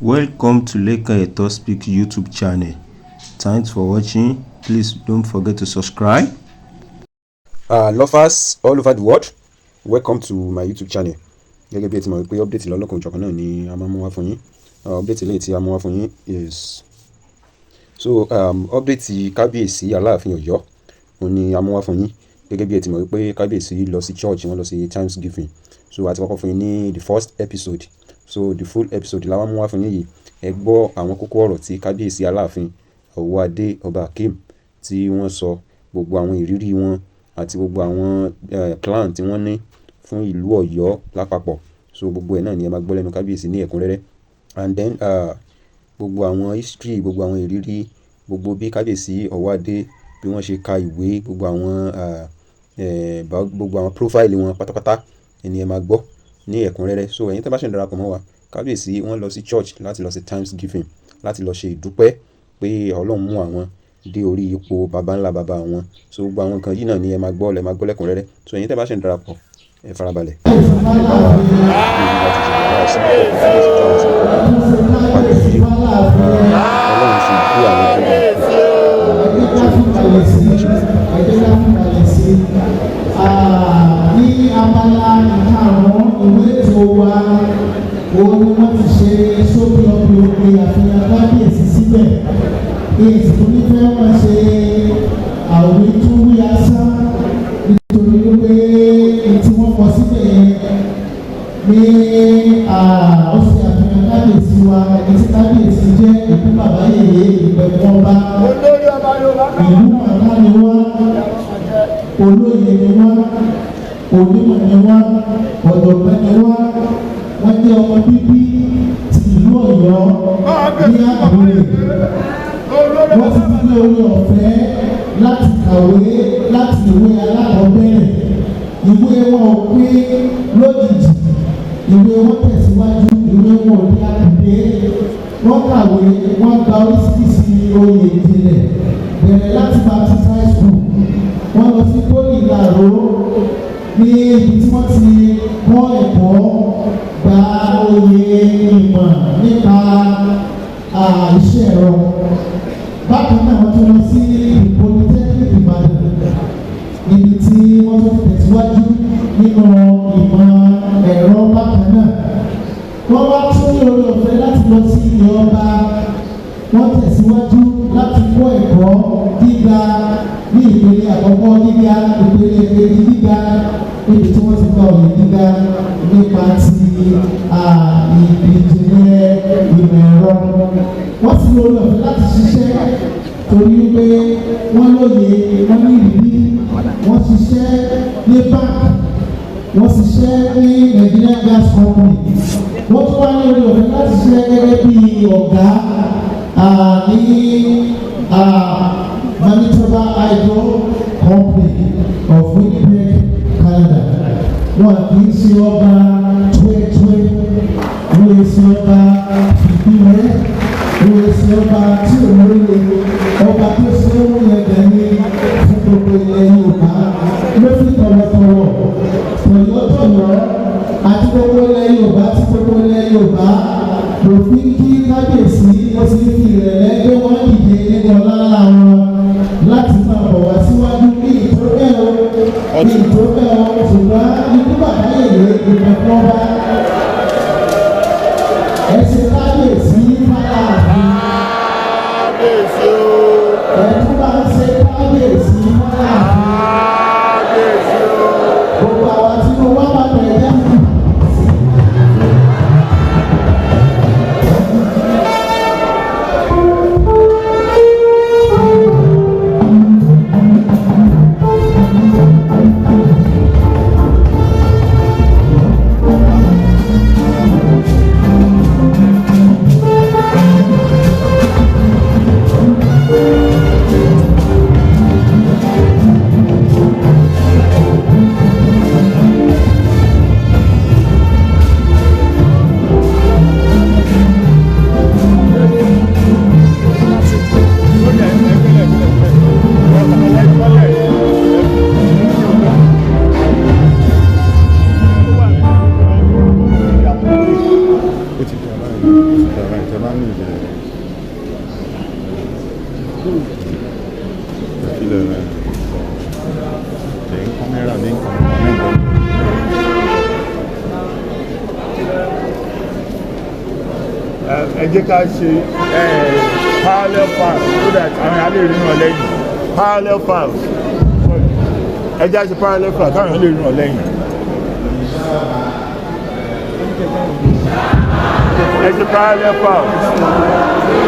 Welcome to Lekan Eto Speak YouTube channel. Thanks for watching. Please don't forget to subscribe. Lovers all over the world, welcome to my YouTube channel. Gẹ́gẹ́ bí ẹ ti mọ̀ pé update lọ́lọ́kan-ò-jọ̀kan náà ni a máa mú wá fún yín. Update eléyìí tí a mú wá fún yín is so update Kábíyèsí Aláàfin Ọ̀yọ́ òun ni a mú wá fún yín. Gẹ́gẹ́ bí ẹ ti mọ̀ wípé Kábíyèsí lọ sí church, wọ́n lọ sí Thanksgiving. So a ti kọ́kọ́ fún yín ní the first episode. So the full episode la wá mú wá fún yín yìí. Ẹ gbọ́ àwọn kókó ọ̀rọ̀ tí Kábíyèsí Aláàfin Ọwọ́adé Ọba Akeem tí wọ́n sọ, gbogbo àwọn ìrírí wọn àti gbogbo àwọn plan tí wọ́n ní fún ìlú Ọ̀yọ́ lápapọ̀. So gbogbo ẹ̀ náà ni ẹ máa gbọ́ lẹ́nu Kábíyèsí ní ẹ̀kúnrẹ́rẹ́. And then gbogbo àwọn history, gbogbo àwọn ìrírí, gbogbo bí Kábíyèsí Ọwọ́adé bí wọ́n ṣe ka ìwé, gbogbo àwọn profile wọn pátápátá ni ẹ máa gbọ́ ní ẹ̀kúnrẹ́rẹ́. So ẹ̀yin tí ẹ bá ṣe ń darapọ̀ mọ́ wa, Kábíyèsí wọ́n lọ sí church láti lọ sí Thanksgiving, láti lọ ṣe ìdúpẹ́ pé Ọlọ́run mú àwọn dé orí ipò baba ńlá baba wọn. So gbogbo àwọn nǹkan yìí náà ni ẹ máa gbọ́, lẹ máa gbọ́ lẹ́kúnrẹ́rẹ́. So ẹ̀yin tí ẹ bá ṣe ń darapọ̀, ẹ farabalẹ̀. Ẹ bá wa gbìyànjú láti ṣe ìwà sí Kábíyèsí tó àwọn sí pàdé bí Ọlọ́run ṣe gbé àwọn tó Ẹ jẹ́ ká fi kalẹ̀ sí ní abala ìkarùn-ún ìwé ètò wa, òun ni wọ́n ti ṣe sókè ọ̀pẹ̀ òpè àfihàn Kábíyèsí síbẹ̀. Èsì tó ní fẹ́ máa ṣe àwítúwí asán nítorí wípé tí wọ́n kọ síbẹ̀ yẹn ní ó ṣe àfihàn Kábíyèsí wa, ẹni tí Kábíyèsí jẹ́, ìkú bàbá yèyé, ìpẹ̀kun ọba, ìlú màkà ni wọ́n, olóye ni wọ́n, onímọ̀ ni wọ́n, ọ̀jọ̀gbọ́n ni wọ́n. Wọ́n jẹ́ ọmọ bíbí ti ìlú Ọ̀yọ́ ní Àbúrò. Wọ́n ti ní oore ọ̀fẹ́ láti kàwé láti ìwé alákọ̀ọ́bẹ̀rẹ̀. Ìwé wọn ò pé lójijì, ìwé wọn tẹ̀síwájú, ìwé wọn ò ní àkùdé. Wọ́n kàwé, wọ́n gba oríṣiríṣi oyè ìjìnlẹ̀, bẹ̀rẹ̀ láti Baptist High School, wọ́n lọ sí Poly Ìlàró ní ibi tí wọ́n ti kọ́ ẹ̀kọ́, gba oyè ìmọ̀ nípa iṣẹ́ ẹ̀rọ. Bákan náà, wọ́n tún lọ sí Polytechnic Ìbàdàn níbi tí wọ́n tún tẹ̀síwájú nínú ìmọ̀ ẹ̀rọ. Bákan náà, wọ́n wá tún ní oore ọ̀fẹ́ láti lọ sí ilé ọba. Wọ́n tẹ̀síwájú láti kọ́ ẹ̀kọ́ gíga ní ìpele àkọ́kọ́ gíga, ìpele kejì gíga, níbi tí wọ́n ti gba òye gíga nípa ti ìjìnlẹ̀ ìmọ̀ ẹ̀rọ. Wọ́n sì ní oore ọ̀fẹ́ láti ṣiṣẹ́ torí pé wọ́n lóye, wọ́n ní ìrírí. Wọ́n ṣiṣẹ́ ní bank, wọ́n ṣiṣẹ́ ní Nigerian Gas Company. Wọ́n tún wá ní oore ọ̀fẹ́ láti ṣiṣẹ́ gẹ́gẹ́ bí ọ̀gá ní Manitoba Hydro Company of Winnipeg, Canada. Wọn kì í ṣe ọba túẹ́túẹ́, wọ́n ṣe ọba fìdíwẹ́, wọ́n ṣe ọba tí ò lóye. Ọba tó ṣe é mú yẹn dẹ̀ ní fún gbogbo ilẹ̀ Yorùbá ló fi tọ̀wọ̀tọ̀wọ̀, tọ̀yọ̀tọ̀yọ̀ àti gbogbo ilẹ̀ Yorùbá tí gbogbo ilẹ̀ Yorùbá kò fi kí Kábíyèsí. Ó sì fi ìrẹ̀lẹ̀ gbé wọ́n dìde nínú ọlá ńlá wọn láti máa bọ̀ wá síwájú ní ìtọ́bẹ̀ o, ní ìtọ́bẹ̀ o, ṣùgbọ́n ikú bàbá yèyé, ìpẹ̀kun ọba, ẹ ṣe Kábíyèsí fáláàfin, ẹ tún bá ń ṣe Kábíyèsí fáláàfin, gbogbo àwa tí mo wá bá bẹ̀rẹ̀ jẹ́. Ẹ jẹ́ ká ṣe parallel files so that àwọn èèyàn lè ríran lẹ́yìn. Parallel files, ẹ jẹ́ ká ṣe parallel files káwọn èèyàn lè ríran lẹ́yìn. Ẹ ṣe parallel files.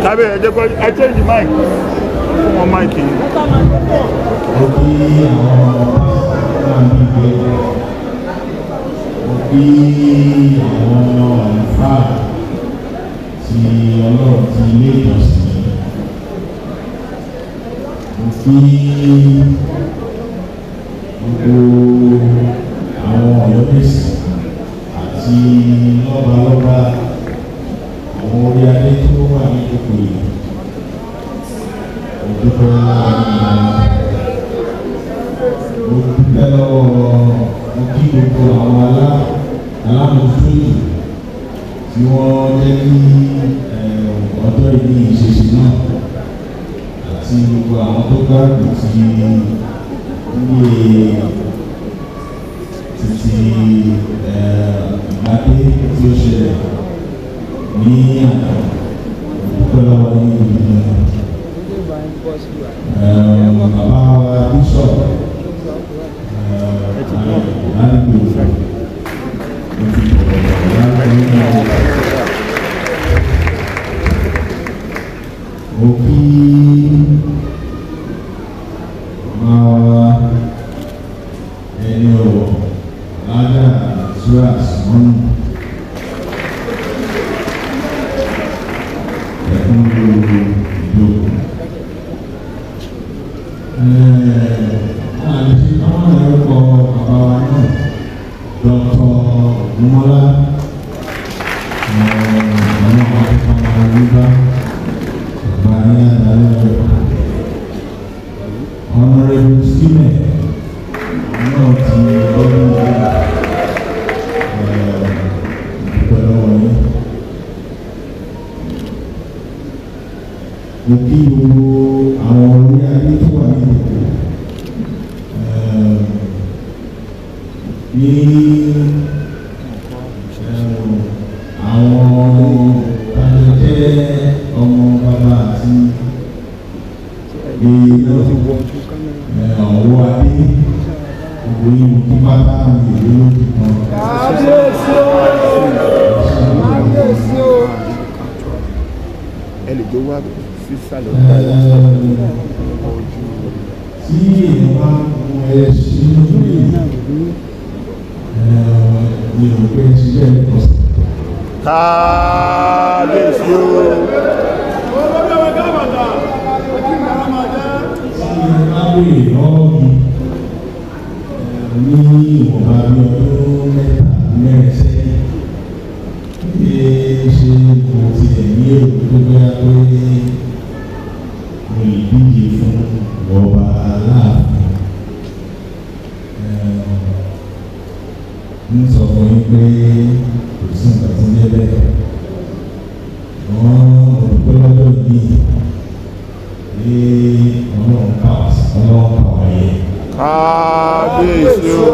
Kábíyèsí, ẹ jẹ́ kó ẹ change mic fún wọn, mic yìí. Mo kí àwọn náà ní ìgbé, mo kí àwọn àlùfáà ti Ọlọ́run ti ilé ìjọsìn yìí, mo kí gbogbo àwọn Ọ̀yọ́mèsì àti lọ́balọ́ba, àwọn orí adé tó wà ní ìjókòó yìí. Mo dúpẹ́ lọ́wọ́ yín, mo dúpẹ́ lọ́wọ́, mo kí gbogbo àwọn alámòójútó ètò tí wọ́n jẹ́ kí ọjọ́ ìní ìṣesí náà àti gbogbo àwọn tó gbárùkù ti ilé títí ìgbádé tí ó ṣẹlẹ̀ ní àná. Mo dúpẹ́ lọ́wọ́ yín gidi gan. Bàbá wa bíṣọ̀pù ládùúgbò, mo ti bọ̀rọ̀ ládùúgbò náà. Mo kí màmá wa ẹni ọ̀wọ̀ Lájà Ìtura Sùmọ́nù, ẹ̀kún lóru ìjókòó. Àti àwọn ẹ̀rọ bàbá wa náà, Dr. Ògúnmọ́lá, àwọn akẹ́kọ̀ọ́ Yorùbá, bàbá ní àdálẹ́ rẹ̀. Honorable Stephen náà ti lọ́dún ìdúpẹ́ lọ́wọ́ yín. Mo kí gbogbo àwọn orí adé tó wà ní ìdìbò ní àwọn tàbí jẹ́ ọmọ bàbá àti èèyàn ọ̀wọ́ adé, gbogbo yín mo kí pátá mi ìlú lójú kan. Kábíyèsí o, kábíyèsí o. Ẹ lè jó wá sísàlẹ̀. Tí èèyàn bá ń gun ẹṣin lórí mi ò pé ṣiṣẹ́ ìkọsẹ̀. Kábíyèsí o. Tí ẹ bá béèrè lọ́wọ́ mi ní ìwọ̀nba bí ọdún 3 mẹ́rin sẹ́yìn pé ṣé mo tiẹ̀ ní èrò tó bóyá pé mo lè díje fún ọba Aláàfin, ń sọ fún yín pé kò sí nǹkan tí ń jẹ́ bẹ́ẹ̀. Wọ́n dúpẹ́ lọ́jọ́ yìí pé Ọlọ́run kà wá sí, Ọlọ́run kà wá yẹ. Kábíyèsí o.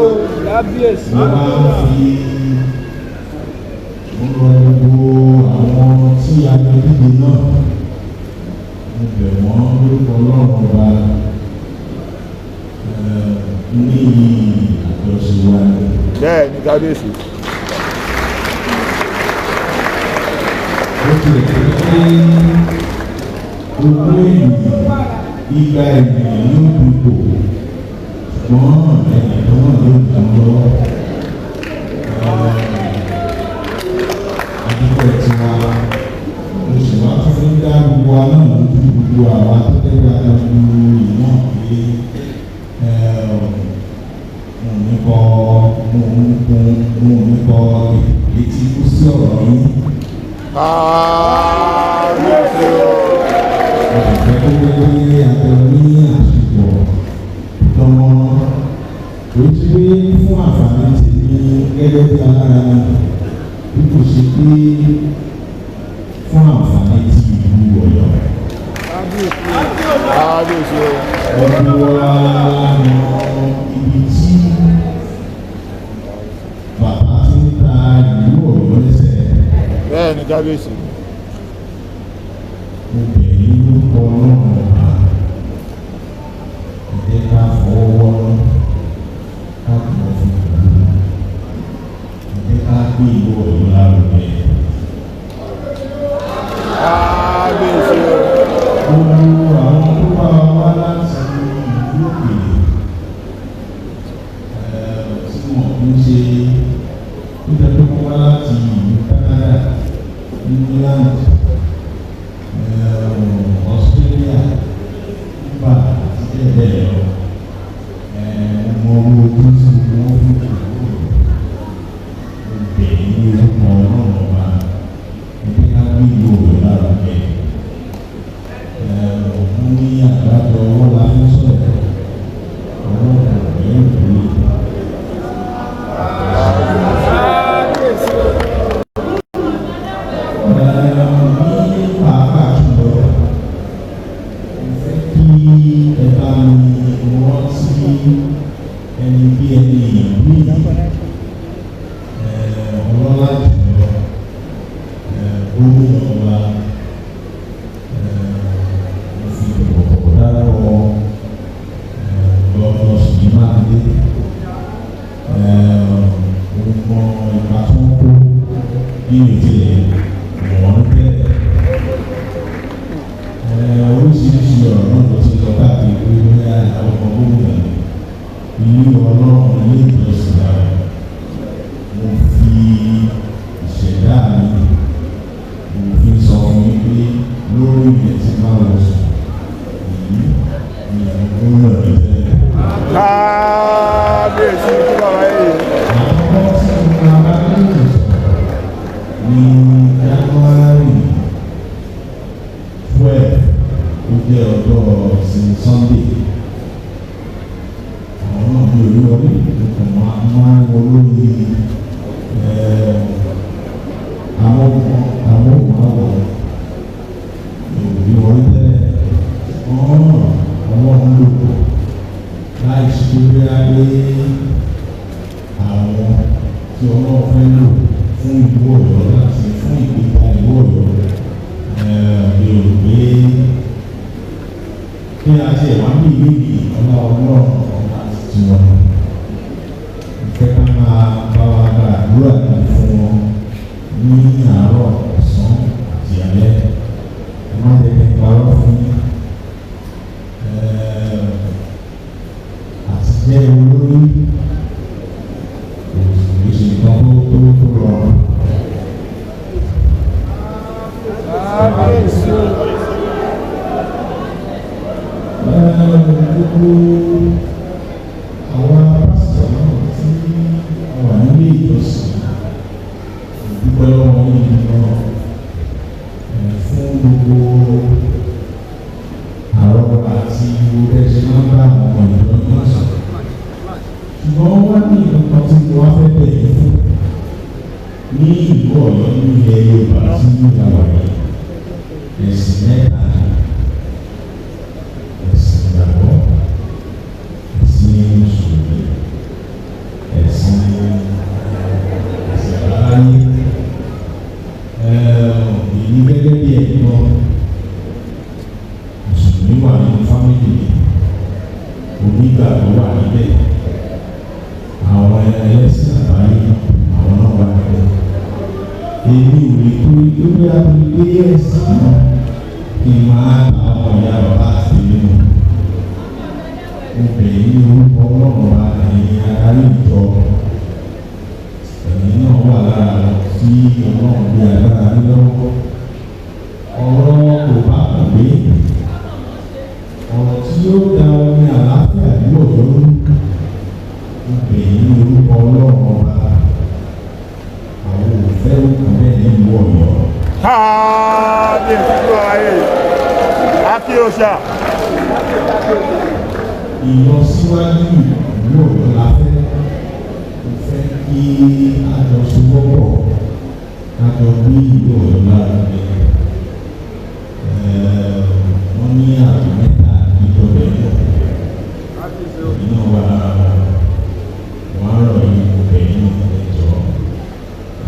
Kábíyèsí. Mo máa ń fi mo rọ gbogbo àwọn tí a jọ díje náà, mo bẹ̀ wọ́n lórúkọ Ọlọ́run ọba ní àjọṣe wa ni. Bẹ́ẹ̀ ni, kábíyèsí. Ó ti rẹ̀ pé ogún ènìyàn, igba ènìyàn yóò dupò, ṣùgbọ́n ẹnìkan náà yóò dùn lọ́wọ́. Àdúgbò tiwa, mo sì wá tún fi ń dá gbogbo wa náà lójú, gbogbo àwa tó dẹ́gbẹ́ àtọ́jú ìmọ̀ pé mo ní kọ́ mo ní kọ́ etí kú sí ọ̀rọ̀ yín. Kábíyèsí o. Mo sì fẹ́ kó jẹ́ pé àjọ ní àsìkò tọmọ kò tí pé fún àǹfààní tèmi gẹ́gẹ́ bí alára mi, bí kò ṣe pé fún àǹfààní ti ìlú Ọ̀yọ́. Kábíyèsí o. Gbogbo wa la mọ ibi tí bàbá ti ń ta ìlú Ọ̀yọ́ lẹ́sẹ̀. Bẹ́ẹ̀ ni kábíyèsí. Mo bẹ̀ yín lórúkọ Ọlọ́run Ọba, ẹ jẹ́ ká fọwọ́ wọ́nú, ká kọ̀ fún ìlú, ẹ jẹ́ ká gbé ìlú Ọ̀yọ́ lárugẹ. Kábíyèsí o. Gbogbo àwọn tó bá wa wá láti ìlú òkèèrè tí wọn kì í ṣe tó jẹ́ pé wọ́n wá láti ìlú Canada, England, Australia, Cuba àti bẹ́ẹ̀ bẹ́ẹ̀ lọ. Mo mọ owó ojú tí gbogbo wọn fi kù kúrò. Mo bẹ̀ yín ní orúkọ Ọlọ́run Ọba, ẹ jẹ́ ká gbé ìlú Ọ̀yọ́ lárugẹ. Wọ́n ní àgbájọ ọwọ́ la fi ń sọ̀rọ̀, ọwọ́ kò lẹ́yìn lórí. Ní pàápàá jùlọ, mo fẹ́ kí ẹ bá mi rántí ẹni bí ẹni ìlú yìí, ọlọ́lá jùlọ, gómìnà wa, mo fi ọ̀pọ̀ dárúkọ Gọ́vnà Ṣèyí Mákindé. Mo mọ ipa tó ń kó bí mi tilẹ̀ mọ̀ ọ́n tẹ́lẹ̀. Oríṣiríṣi ọ̀rọ̀ náà ló ti lọ káàkiri pé bóyá àwọn ọmọ gómìnà ni ilé Ọlọ́run, ilé ìjọsìn rẹ̀. Mo fi ìṣẹ̀dá mi, mo fi sọ fún yín pé lórí ilẹ̀ tí máa wọ̀ sùn èyí ni àwọn gómìnà mi tẹ́lẹ̀. Kábíyèsí kú bàbá yìí. Àkọ́kọ́ tí mo máa bá gómìnà sọ̀rọ̀ ní January 12, ó jẹ́ ọjọ́ ìsinmi Sunday. Àwọn náà ní orí wọlé, mo kàn máa ń wọ lórí amóhùnmáwòrán, mi ò rí wọlé tẹ́lẹ̀. Wọ́n Ọlọ́run lò láì ṣe bóyá pé àwọn tí Ọlọ́run fẹ́ lò fún ìlú Ọ̀yọ́ láti fún ìgbéga ìlú Ọ̀yọ́. Mi ò rò pé bí a ti wà ní ìlú yìí, ọlá Ọlọ́run, ọlá ti wọn. Ìfẹ́ ká máa bá wa gba àdúrà yìí fún wọn ní àárọ̀, ọ̀sán àti alẹ́. Ẹ má jẹ́ kí n parọ́ fún yín. Àti jẹ́ olórí kò sì ṣe nǹkan tó rọrùn. Kábíyèsí o. Gbogbo àwọn pásítọ̀ náà tí wà nílé ìjọsìn, ìdúpẹ́ lọ́wọ́ yín náà fún gbogbo àrọ́bà àti bẹ́ẹ̀ ṣe máa ń bá àwọn ọmọ ìjọ náà sọ̀rọ̀. Ṣùgbọ́n wọ́n ní nǹkan tí mo wá fẹ́ bẹ̀ yín fún ní ìlú Ọ̀yọ́, ní ilẹ̀ Yorùbá tí a wà yìí, ẹ̀sìn mẹ́ta ni: ẹ̀sìn ìgbàgbọ́, ẹ̀sìn mùsùlùmí, ẹ̀sìn àbáláyé. Èyí gẹ́gẹ́ bí ẹ̀gbọ́n mùsùlùmí wà nínú family mi, onígbàgbọ́ wà níbẹ̀, àwọn ẹlẹ́sìn àbáyé àwọn náà wà níbẹ̀. Èmi ò lè torí pé bóyá torí pé yẹ́sì náà kí n máa ta ọmọ ìyá bàbá àti èmi nù. Mo bẹ̀ yín ní orúkọ Ọlọ́run wa, ẹ̀yin adarí ìjọ, ẹ̀yin náà wà lára àwọn tí Ọlọ́run gbé agbára lé lọ́wọ́. Ọ̀rọ̀ kò bá kàn gbé, ọ̀rọ̀ tí ó da omi àlàáfíà ní Ọ̀yọ́ rú. Mo bẹ̀ yín ní orúkọ Ọlọ́run ọba, àwọn ò fẹ́ òkú bẹ́ẹ̀ ní ìlú Ọ̀yọ́. Kábíyèsí ló ayé akíyòsà. Ìlọsíwájú ìlú Ọ̀yọ́ la fẹ́. Mo fẹ́ kí a jọ sowọ́pọ̀, ká jọ gbé ìlú Ọ̀yọ́ lárugẹ. Wọ́n ní àjọ mẹ́ta ìjọba ẹ̀yọ́ èyí náà wà lára wọn. Wọ́n á rọ̀ yín, mo bẹ̀ yín, ẹ jọ̀ọ́,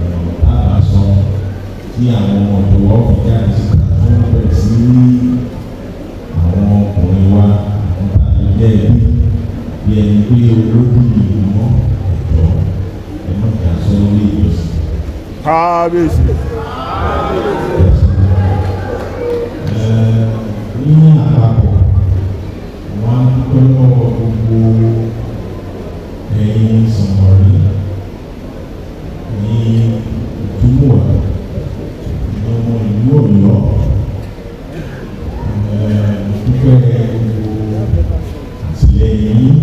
ọ̀rọ̀ tá a bá sọ tí àwọn ọmọ ọ̀dọ́ wa fi jáde síta tí wọ́n bẹ̀rẹ̀ sí ní àwọn ọkùnrin wa, àwọn tá a lè jẹ́ ẹbí bí ẹni pé olóbì ìlú mọ́, ẹ̀jọ́ ẹ má jà sọ lórí ìjọsìn. Kábíyèsí. Ní àpapọ̀, wọ́n á dúpẹ́ lọ́wọ́ gbogbo ẹ̀yin sọ̀mọ̀rí ní ìdúmọ̀ ọmọ ìlú Ọ̀yọ́. Mo dúpẹ́ gbogbo àtìlẹ́yìn yín.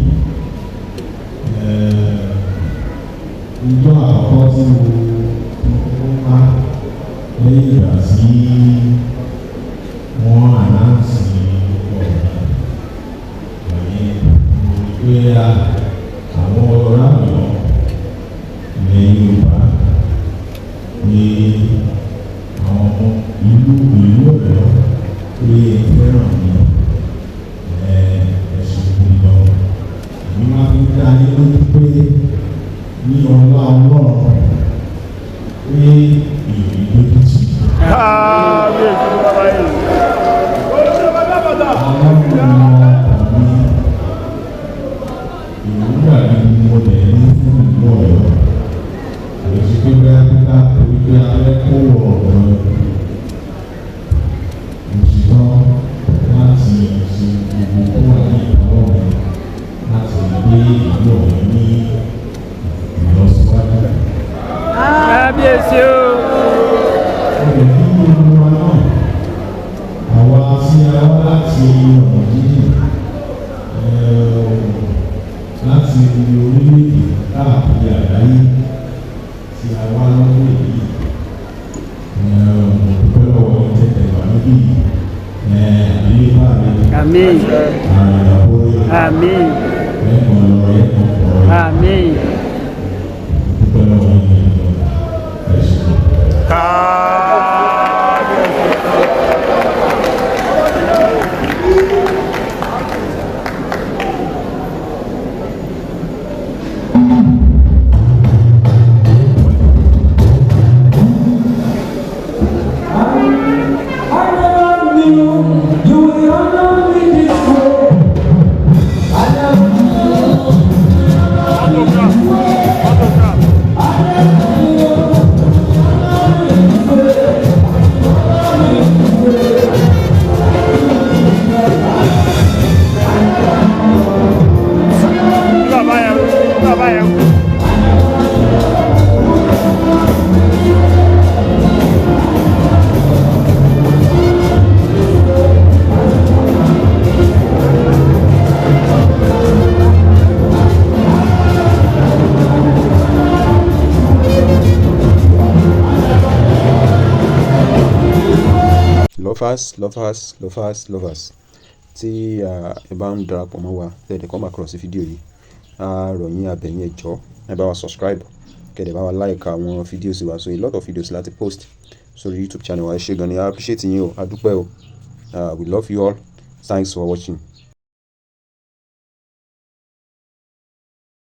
Ìjọ àkọ́kọ́ tí mo wá lẹ́yìn ìgbà tí wọ́n ànáǹsì ọ̀rọ̀ yẹn, mo rí pé àwọn ọ̀rọ̀ àyàn ilẹ̀ Yorùbá ní àwọn ọmọ ìlú ìlú Ọ̀yọ́ pé ẹ fẹ́ràn mi, ẹ ṣe gidi gan. Èmi máa fi ń dá yín lójú pé ní ọlá Ọlọ́run pé ìrìn lójú tì. Kábíyèsí ló ayé. Ọlọ́run mọ ọkàn mi, èròǹgbà mi ni mo dẹ̀ ní fún ìlú Ọ̀yọ́. Kò sí pé bóyá pípa torí pé a fẹ́ kó ọ̀rọ̀ mo ṣe tán láti ṣe gbogbo tó wà ní ìkáwọ́ mi láti gbé ìlú Ọ̀yọ́ ní ìlọsíwájú. Kábíyèsí o. Mo lè kí gbogbo wa náà, àwa tí a wá láti ọ̀nà jíjìn, láti orílẹ̀-èdè káàkiri àgbáyé tí a wá lọ́dún yìí. Mo dúpẹ́ lọ́wọ́ yín tẹ̀tẹ̀ wà níbí yìí. Àdílé bá mi. Àmín. Àrìnàbó rẹ̀. Àmín. Ẹ̀kan lọ, ẹ̀kan pọ̀ rẹ̀. Àmín. Mo dúpẹ́ lọ́wọ́ yín nínú ẹ̀sùn. Kábíyèsí. I never knew you would honor me this way. I never knew. Autograph. Autograph. I never knew. Bàbá yẹn kú. Bàbá yẹn kú. Lovers, lovers, lovers, lovers, tí ẹ bá ń darapọ̀ mọ́ wa, tẹ́ ẹ dẹ̀ come across fídíò yìí, a rọ̀ yín, a bẹ̀ yín, ẹ jọ̀ọ́, ẹ bá wa subscribe, kẹ́ dẹ̀ bá wa like àwọn videos wa. So a lot of videos láti post sórí YouTube channel wa. Ẹ ṣé gan ni, a appreciate yín o, a dúpẹ́ o. We love you all. Thanks for watching.